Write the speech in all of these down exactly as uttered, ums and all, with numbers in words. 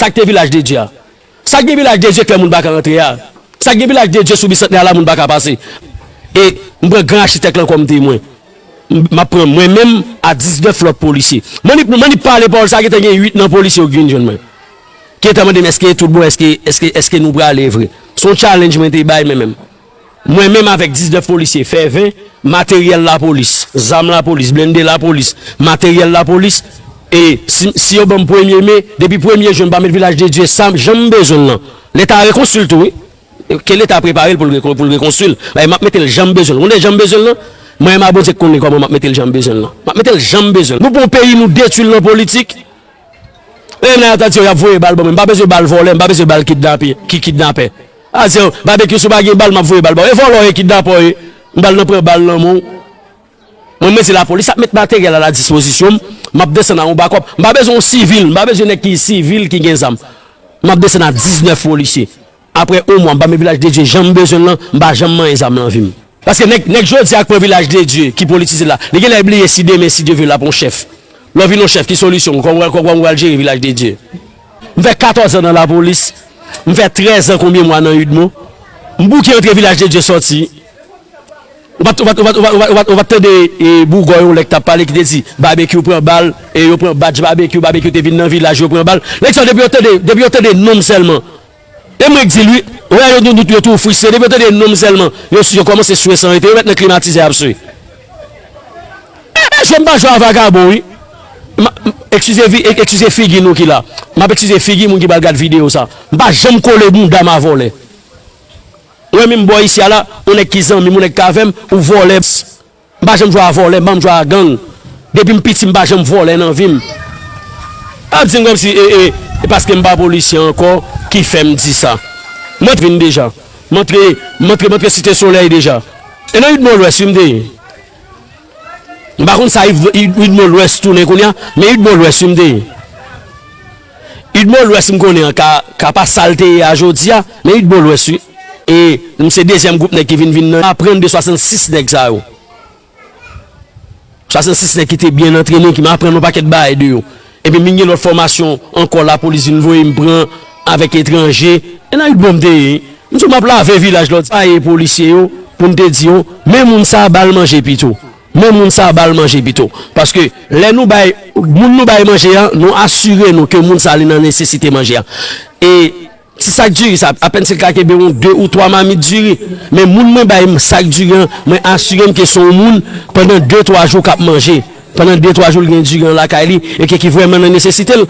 Sa k te Vilaj de Dye a? Sa k gen Vilaj de Dye k fè moun pa ka rantre a? Sa k gen Vilaj de Dye sou Bisantnè a la moun pa ka pase? E m pran gran achitèk lan kòm temwen. M ap pran mwen menm a diznèf lòt polisye. Manip, manip pale pawòl sa, gentan gen uit nan polisye yo ki vin jwenn mwen. Ki gentan mande m èske tout bon, èske, èske, èske nou prale vre. Se yon challenge mwen te bay mwen menm. Mwen menm avèk diznèf polisye, fè ven, materyèl lapolis, zam lapolis, blende lapolis, materyèl lapolis. E si, si yo ban m premye me, depi premye jen, m pa met Vilaj de Dye sa, jan m bezwen l lan. Leta rekonstwi l tou, wi. Ke Leta prepare l pou l rekon-, pou l rekonstwi l. Bagay m ap mete l jan m bezwen l. Ou konnen jan m bezwen l lan? Mwen menm a Bondye k konnen kòman m ap mete l jan m bezwen l lan. M ap mete l jan m bezwen l. Nou pran yon peyi, nou detwi l nan politik. E menm nan yo ta di yo y ap voye bal ban mwen. M pa bezwen bal vòlè, m pa bezwen bal kidnape, ki kidnapè. A di yo, Babekyou, si w pa gen bal, m ap voye bal ba w. E vòlè w ye, kidnapè w ye. M pral nan pran bal nan men w. Mwen, mwen se lapolis ap met materyèl a la dispozisyon m. M ap desann a yon bakòp. M pa bezwen yon sivil, m pa bezwen nèg ki sivil ki gen zam. M ap desann a diznèf polisye. Apre yon mwa, m pa met Vilaj de Dye jan m bezwen l lan, m pa janm manyen zam nan vi m. Paske nèg, nèg jodi a k pran Vilaj de Dye, ki politize la, li genlè bliye si demen, si Dye ve, l ap yon chèf. Lè w vin yon chèf, ki solisyon w? Kòman w pral, kòman w pral jere Vilaj de Dye? M fè katòz an nan lapolis, m fè trèz an konbyen mwa nan UDMO. M bouke antre Vilaj de Dye sòti. Ou pa t, ou pa t, ou pa t, ou pa t, ou pa t, ou pa t, ou pa t tande, e, Bougòy yon lè k t ap pale ki te di, Babekyou pran bal, e yo pran badj Babekyou, Babekyou te vin nan vilaj, yo pran bal. Nèg sa yo, depi yo tande, depi yo tande non m sèlman. E mwen k di l wi, wè yo, nou, nou, yo tou fristre, depi yo tande non m sèlman, yo, yo kòmanse swe san rete, yo mèt nan klimatizè y ap swe. E, e, jwe m pa jwe a vagabon wi. M a, m, eskize vi-, e, eskize figi nou ki la. M ap eskize figi moun ki pral gad videyo sa. M pa janm kole bounda m a vòlè. Ou wè menm bò isi a la, yon nèg ki zanmi m, yon nèg k avè m, ou vòlè. M pa janm jwe a vòlè, m pa janm jwe a gang. Depi m piti, m pa janm vòlè nan vi m. Ap di m kòmsi, e, e, e paske m pa polisye ankò ki fè m di sa. Mwen vin deja. M antre, m antre, m antre Site Solèy deja. E nan UDMO Lwès wi m te ye. M pa konn sa UDMO Lwès tounen kounye a, men UDMO Lwès wi m te ye. UDMO Lwès m konnen an ka, ka pa sa l te ye a jodi a, men UDMO Lwès wi. E m se dezyèm gwoup nèg ki vin vin nan aprann de swasannsis nèg sa yo. Swasannsis nèg ki te byen antrene, ki m aprann yon pakèt bagay de yo. Epi m vin gen lòt fòmasyon ankò, lapolis vin voye m pran avèk etranje. E nan UDMO m te ye. M di w m ap lave vilaj lòt. Sa ye polisye yo, pou n te di yo, men moun sa a ba l manje pito. Men moun sa a ba l manje pito. Paske lè nou bay, moun nou bay manje a, nou asire nou ke moun sa a li nan nesesite manje a. E ti sak diri sa, apèn si l ka kenbe yon de ou twa mamit diri. Men moun mwen bay m sak diri an, mwen asire m ke se yon moun pandan de twa jou k ap manje. Pandan de twa jou l gen diri an lakay li, e ke ki vrèman nan nesesite l.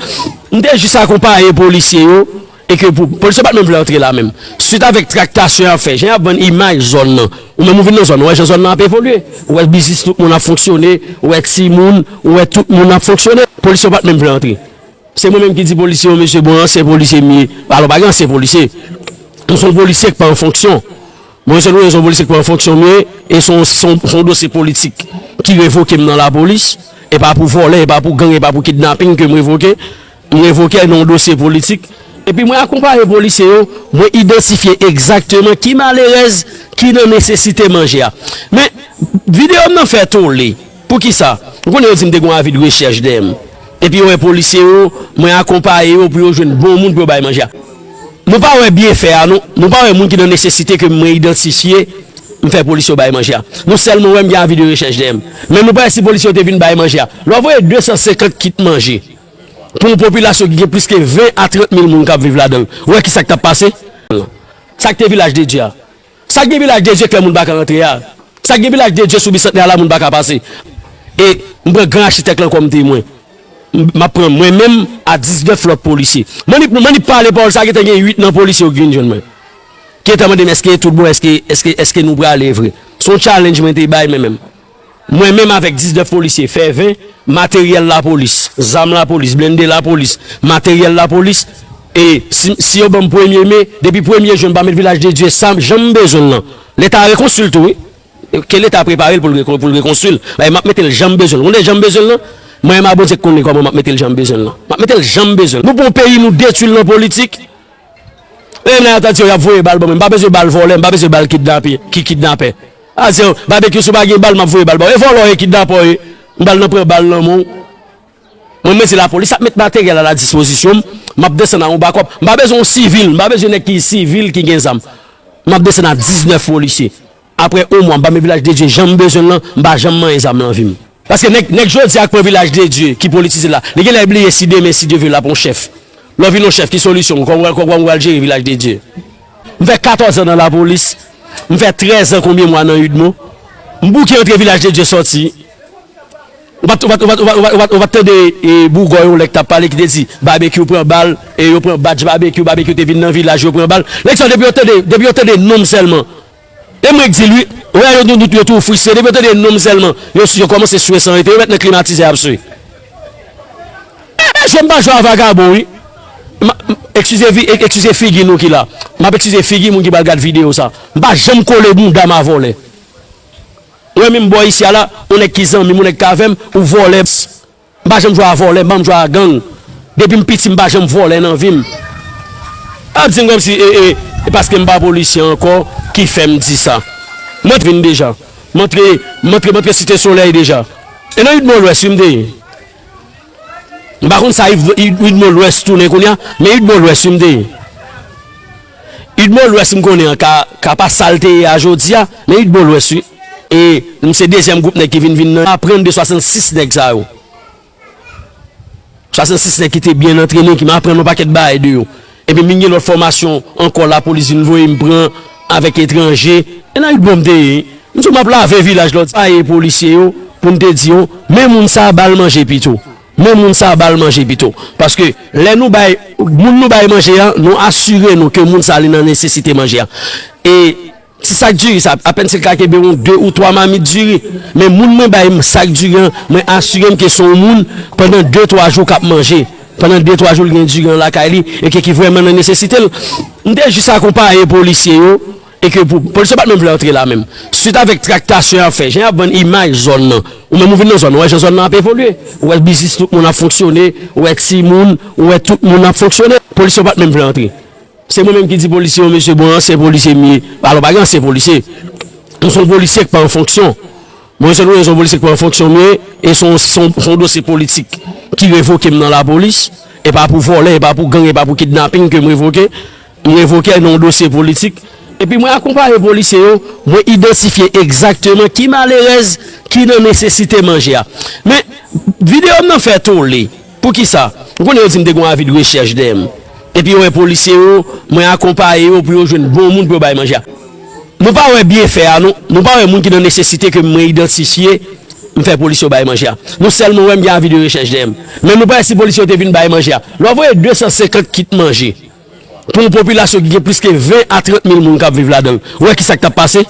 M te jis akonpaye polisye yo, e ke pou, polisye yo pa t menm vle antre la menm. Swit avèk traktasyon y ap fè, jan y ap vann imaj zòn nan. Ou menm ou vin nan zòn nan, ou wè jan zòn nan ap evolye. Ou wè biznis tout moun ap fonksyone, ou wè timoun, ou wè tout moun ap fonksyone. Polisye yo pa t menm vle antre. Se mwen menm ki di polisye yo, mesye, bon, ansyen polisye m ye. Alò, pa gen ansyen polisye. M se yon polisye k pa an fonksyon. Mwen se yon, se yon polisye k pa an fonksyon m ye, e se yon, se yon, se yon dosye politik ki revoke m nan lapolis. E pa pou vòlè, e pa pou gang, e pa pou kidnaping ke m revoke. M revoke nan yon dosye politik. Epi mwen akonpaye polisye yo, mwen idantifye egzakteman ki malerèz ki nan nesesite manje a. Men, videyo m nan fè tole. Poukisa? Ou konnen yo di m te gen yon avi de rechèch dèyè m. Epi yo wè polisye yo, mwen akonpaye yo pou yo jwenn bon moun pou yo bay manje a. Nou pa wè byenfè a, non. Nou pa wè moun ki nan nesesite ke mwen idantifye, m fè polisye yo bay manje a. Nou sèlman wè m gen avi de rechèch dèyè m. Men nou pa wè si polisye yo te vin bay manje a. Lè w voye de san senkant kit manje pou yon popilasyon ki gen plis ke ven a trant mil moun k ap viv ladan l, ou wè kisa k t ap pase? Sa k te Vilaj de Dye a? Sa k gen Vilaj de Dye k fè moun pa ka rantre a? Sa k gen Vilaj de Dye sou Bisantnè a la moun pa ka pase? E m pran gran achitèk lan kòm temwen. M, m ap pran mwen menm a diznèf lòt polisye. Manip, manip pale pawòl sa, gentan gen uit nan polisye yo ki vin jwenn mwen. Ki gentan mande m èske tout bon, èske, èske, èske nou prale vre. Se yon challenge mwen te bay mwen menm. Mwen menm avèk diznèf polisye, fè ven, materyèl lapolis, zam lapolis, blende lapolis, materyèl lapolis. E si, si yo ban m premye me, depi premye jen m pa met Vilaj de Dye sa, jan m bezwen l lan. Leta rekonstwi l tou, wi. Ke Leta prepare l pou l rekon-, pou l rekonstwi l. Bagay m ap mete l jan m bezwen l. Ou konnen jan m bezwen l lan? Mwen menm a Bondye k konnen kòman m ap mete l jan m bezwen l lan. M ap mete l jan m bezwen l. Nou pran yon peyi, nou detwi l nan politik. E menm nan yo ta di yo y ap voye bal ban mwen. M pa bezwen bal vòlè, m pa bezwen bal kidnape, ki kidnapè. A di yo, Babekyou, si w pa gen bal, m ap voye bal ba w. E vòlè w ye, kidnapè w ye. M pral nan pran bal nan men w. Mwen, mwen di lapolis ap met materyèl a la dispozisyon m, m ap desann a yon bakòp. M pa bezwen yon sivil, m pa bezwen nèg ki sivil ki gen zam. M ap desann a diznèf polisye. Apre yon mwa, m pa met Vilaj de Dye jan m bezwen l lan, m pa janm manyen zam nan vi m. Paske nèg, nèg jodi a k pran Vilaj de Dye ki politize la, li genlè bliye si demen, si Dye vle, l ap yon chèf. Lè w vin yon chèf, ki solisyon w? Kòman w pral jere Vilaj de Dye? M fè katòz an nan lapolis. M fè trèz an konbyen mwa nan UDMO. M bouke antre Vilaj de Dye sòti. Ou pa t, ou pa t, ou pa t, ou pa t, ou pa t, ou pa t tande e, bougò yon lè k t ap pale ki te di Babekyou pran bal, e yo pran badj Babekyou, Babekyou te vin nan vilaj, yo pran bal. Nèg sa yo, depi yo tande, depi yo tande non m sèlman. E mwen k di l wi, wè yo nou, nou, yo tou fristre, depi yo tande non m sèlman, yo, yo kòmanse swe san rete, yo mèt nan klimatizè y ap swe. E, jwe m pa jwe a vagabon wi. M a, m, eskize vi, e, eskize figi nou ki la. M ap eskize figi moun ki pral gad videyo sa. M pa janm kole bounda m a vòlè. Ou wè menm bò isi a la, yon nèg ki zanmi m, yon nèg k avè m, ou vòlè. M pa janm jwe a vòlè, m pa janm jwe a gang. Depi m piti, m pa janm vòlè nan vi m. Ap di m kòmsi e, e, e paske m pa polisye ankò ki fè m di sa. Mwen vin deja. M antre, m antre, m antre Site Solèy deja. E nan UDMO Lwès wi m te ye. M pa konn sa UDMO Lwès tounen kounye a, men UDMO Lwès wi m te ye. UDMO Lwès m konnen an ka, ka pa sa l te ye a jodi a, men UDMO Lwès wi. E m se dezyèm gwoup nèg ki vin vin nan. Aprann de swasannsis nèg sa yo. Swasannsis nèg ki te byen antrene, ki m aprann yon pakèt bagay de yo. Epi m vin gen lòt fòmasyon ankò lapolis vin voye m pran avèk etranje. E nan UDMO m te ye. M di w m ap lave vilaj lòt. Sa e polisye yo pou n te di yo, men moun sa ba l manje pito. Men moun sa ba l manje pito. Paske lè nou bay, moun nou bay manje a, nou asire nou ke moun sa li nan nesesite manje a. E ti sak diri sa, apèn si l ka kenbe yon de ou twa mamit diri. Men moun mwen bay sak diri an, mwen asire m ke se yon moun pandan de twa jou k ap manje. Pandan de twa jou l gen diri an lakay li, e ke ki vrèman nan nesesite l. M te jis akonpaye polisye yo, e ke pou, polisye yo pa t menm vle antre la menm. Swit avèk traktasyon y ap fè, jan y ap vann imaj zòn nan. Ou menm ou vin nan zòn nan, ou wè jan zòn nan ap evolye. Ou wè biznis tout moun ap fonksyone, ou wè timoun, ou wè tout moun ap fonksyone. Polisye yo pa t menm vle antre. Se mwen menm ki di polisye yo, mesye, bon, ansyen polisye m ye. Alò, pa gen ansyen polisye. M se yon polisye k pa an fonksyon. Mwen, se yon, se yon polisye k pa an fonksyon m ye, e se yon, se yon, se yon dosye politik ki revoke m nan lapolis. E pa pou vòlè, e pa pou gang, e pa pou kidnaping ke m revoke. M revoke nan yon dosye politik. Epi mwen akonpaye polisye yo, mwen idantifye egzakteman ki malerèz ki nan nesesite manje a. Men, videyo m nan fè tole. Poukisa? Ou konnen yo di m te gen yon avi de rechèch dèyè m. Epi yo wè polisye yo, mwen akonpaye yo pou yo jwenn bon moun pou yo bay manje a. Nou pa wè byenfè a, nou, nou pa wè moun ki nan nesesite ke mwen idantifye, m fè polisye yo bay manje a. Nou sèlman wè m gen avi de rechèch dèyè m. Men nou pa wè si polisye yo te vin bay manje a. Lè w voye de san senkant kit manje pou yon popilasyon ki gen plis ke ven a trant mil moun k ap viv ladan l, ou wè kisa k t ap pase?